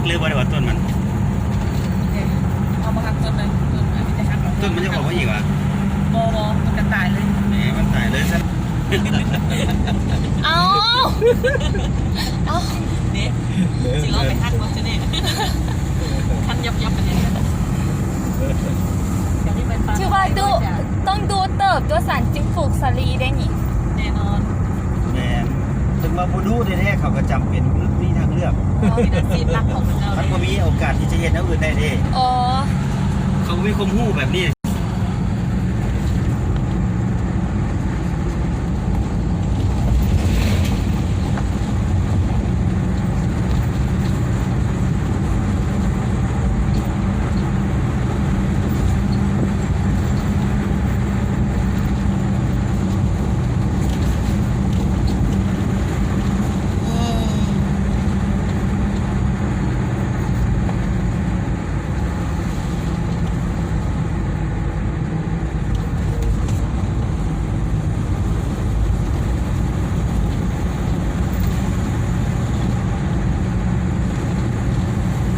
ຫຼືບໍ່ໄດ້ວ່າຕົ້ນມັນ ເດ້ ເຮົາບໍ່ຮັກຕົ້ນມັນ ຕົ້ນມັນມີແຕ່ຮັກດອກ ຕົ້ນມັນຈະອອກມາອີກຫວາ? ບໍ່ ບໍ່ ມັນກະຕາຍເລີຍ ແໝ ມັນຕາຍເລີຍຊັ້ນ ເອົ້າ ເອົ້າ ເດ້ ຊິລອງໄປຮັກບໍ່ຊະເດ້ ຄັນຫຍັບໆໄປແດ່ ຖືວ່າດຸ ຕ້ອງດຸເຕີບຕົວະ ສັນຈຶ່ງປູກສາລີໄດ້ນີ້ ແນ່ນອນ ແມ່ນ ເຖິງວ່າບໍ່ດຸແທ້ໆ ເຂົາກໍຈຳເປັນມີທາງເລືອກ ເປັນອາຊີບຫຼັກຂອງເຂົາເຈົ້າ ມັນບໍ່ມີໂອກາດທີ່ຈະເຮັດແນວອື່ນໄດ້ເດ້ ອໍ ເຂົາບໍ່ມີຄວາມຮູ້ແບບນີ້